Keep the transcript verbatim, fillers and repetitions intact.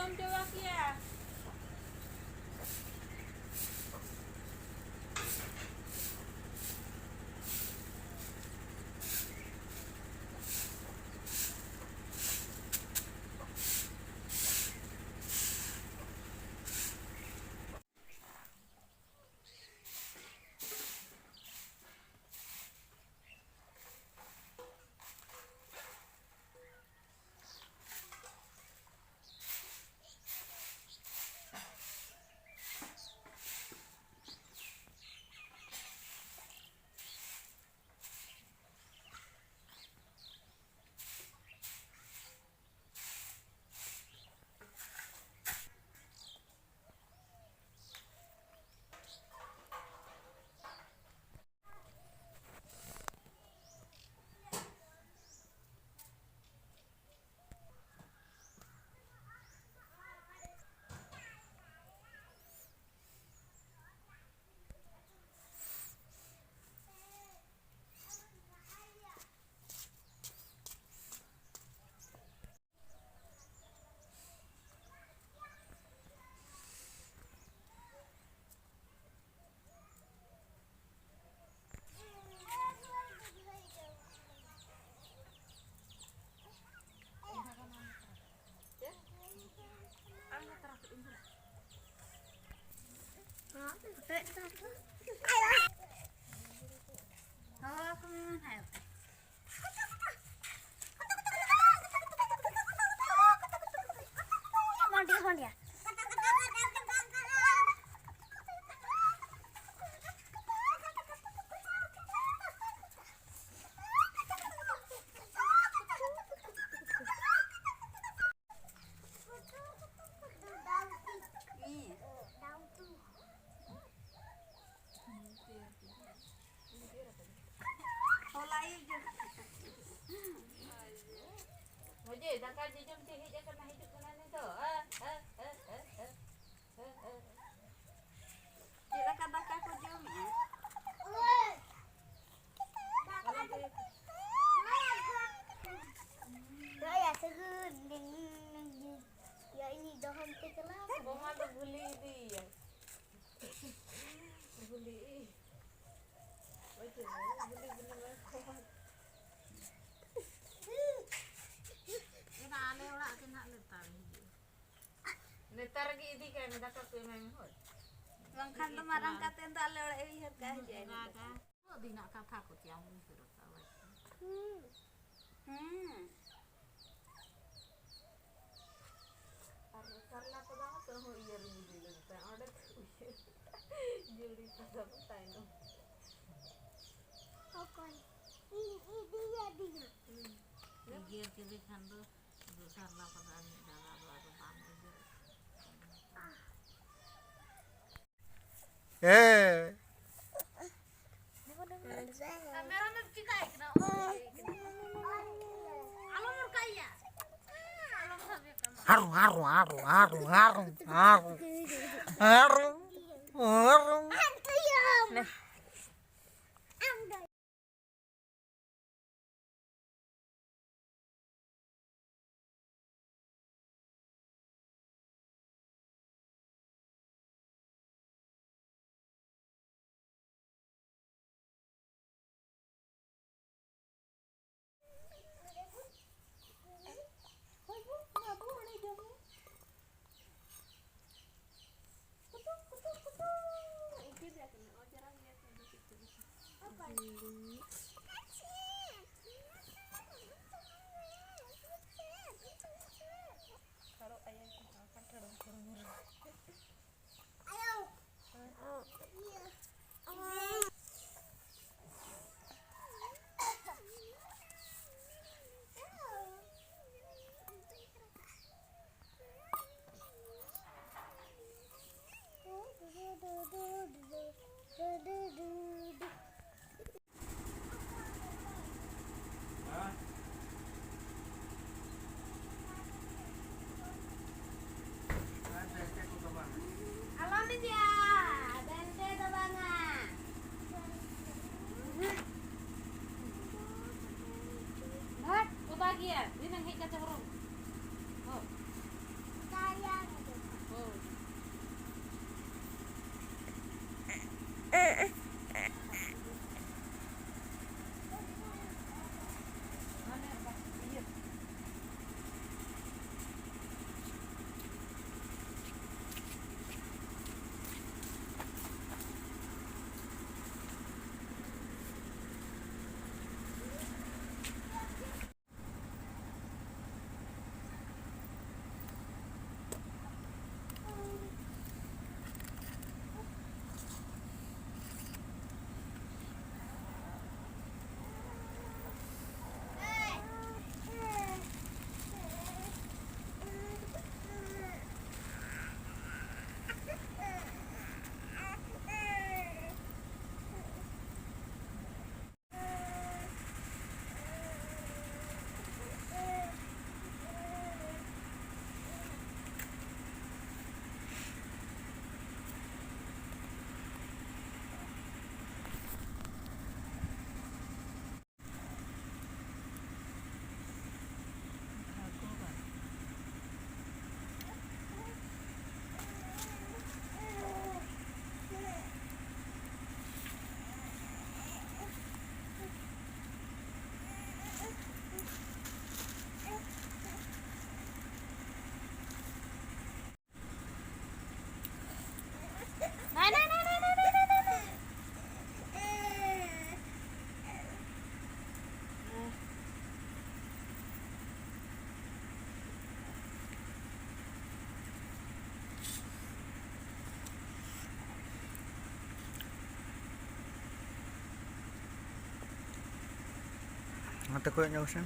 ᱡᱚᱢ ᱪᱟᱵᱟ ᱠᱮᱭᱟ᱾ ᱢᱚᱡᱮ, ᱫᱟᱠᱟ ᱡᱚᱡᱚᱢ ᱛᱮ ᱦᱮᱡ ᱟᱠᱟᱱᱟ, ᱦᱤᱡᱩᱜ ᱠᱟᱱᱟ ᱱᱤᱛᱚᱜ᱾ ᱦᱮᱸ, ᱦᱮᱸ, ᱦᱮᱸ, ᱦᱮᱸ, ᱦᱮᱸ, ᱦᱮᱸ᱾ ᱪᱮᱫ ᱞᱮᱠᱟ ᱫᱟᱠᱟ ᱠᱚ ᱡᱚᱢᱮᱜᱼᱟ? ᱟᱞᱚᱢ ᱠᱚᱭᱚᱜ᱾ ᱤᱧᱤᱡ ᱫᱚ ᱦᱟᱱᱛᱮ ᱪᱟᱞᱟᱣ ᱠᱟᱱᱟ᱾ ᱵᱚᱦᱟ ᱫᱚ ᱵᱷᱩᱞᱤ ᱤᱫᱤᱭᱮᱭᱟ᱾ ᱵᱷᱩᱞᱤ᱾ ᱚᱡᱮ, ᱵᱷᱩᱞᱤ, ᱵᱷᱩᱞᱤ ᱢᱮ ᱵᱚᱦᱟ᱾ ᱮᱱᱟ ᱟᱞᱮ ᱚᱲᱟᱜ ᱜᱮ ᱱᱟᱦᱟᱜ ᱱᱮᱛᱟᱨ ᱦᱤᱡᱩᱜᱼᱟ᱾ ᱱᱮᱛᱟᱨ ᱜᱮ ᱤᱫᱤ ᱠᱟᱭ ᱢᱮ, ᱫᱟᱠᱟ ᱠᱚ ᱮᱢᱟᱭ ᱢᱮ, ᱦᱳᱭ᱾ ᱵᱟᱝᱠᱷᱟᱱ ᱫᱚ ᱢᱟᱨᱟᱝ ᱠᱟᱛᱮ ᱫᱚ ᱟᱞᱮ ᱚᱲᱟᱜ ᱮ ᱩᱭᱦᱟᱹᱨ ᱠᱟᱜᱼᱟ, ᱦᱤᱡᱩᱜᱼᱟᱭ ᱱᱚᱰᱮ᱾ ᱨᱟᱜᱟ᱾ ᱟᱹᱰᱤᱱᱟᱜ ᱠᱟᱛᱷᱟ ᱠᱚ ᱪᱮᱫ ᱮᱢ ᱩᱭᱦᱟᱹᱨ ᱟᱠᱟᱫᱼᱟ, ᱵᱟᱭ? ᱦᱩᱸ᱾ ᱦᱩᱸ᱾ ᱟᱨ ᱥᱟᱨᱞᱟ ᱠᱚᱫᱚ ᱛᱟᱹᱦᱩ ᱤᱭᱟᱹ ᱨᱮ ᱜᱤᱰᱤ ᱞᱮᱱ ᱛᱟᱭ, ᱚᱸᱰᱮ ᱠᱚ ᱩᱭᱦᱟᱹᱨ ᱡᱩᱲᱤ ᱠᱚᱫᱚ ᱠᱚ ᱛᱟᱭᱱᱚᱢ᱾ ᱚᱠᱚᱭ? ᱤᱧ ᱤᱫᱤᱭᱟᱫᱤᱧᱟ᱾ ᱦᱩᱸ᱾ ᱩᱭᱦᱟᱹᱨ ᱠᱮᱫᱮ ᱠᱷᱟᱱ ᱫᱚ ᱥᱟᱨᱞᱟ ᱠᱚᱫᱚ ᱟᱨ ᱢᱤᱫ ᱫᱷᱟᱣ ᱫᱚ ᱟᱫᱚ ᱵᱟᱢ ᱩᱭᱦᱟᱹᱨ᱾ ᱦᱮᱸ᱾ ᱟᱨ ᱢᱮᱨᱚᱢ ᱮᱢ ᱪᱤᱠᱟᱹᱭ ᱠᱟᱱᱟ? ᱚᱱᱟ ᱫᱚ ᱪᱤᱠᱟᱹᱭ ᱠᱟᱱᱟ? ᱟᱞᱚᱢ ᱨᱚᱠᱟᱭᱮᱭᱟ᱾ ᱟᱞᱚᱢ ᱥᱟᱵᱮ ᱠᱟᱱᱟ᱾ ᱦᱟᱨᱩ, ᱦᱟᱨᱩ, ᱦᱟᱨᱩ, ᱦᱟᱨᱩ, ᱦᱟᱨᱩ, ᱦᱟᱨᱩ, ᱦᱟᱨᱩ, ᱦᱟᱨᱩ᱾ ᱟᱞᱚᱢ ᱤᱫᱤᱭᱟ, ᱵᱮᱱᱴᱮ ᱫᱚ ᱵᱟᱝᱟ᱾ ᱫᱷᱟᱴ, ᱚᱫᱟ ᱜᱮᱭᱟ, ᱫᱷᱤᱱᱟᱹᱝ ᱦᱮᱡ ᱠᱟᱛᱮ ᱦᱚᱨᱚᱜ᱾ ᱦᱳᱭ᱾ ᱱᱚᱛᱮ ᱠᱚᱭᱚᱜ ᱧᱚᱜ ᱥᱮ᱾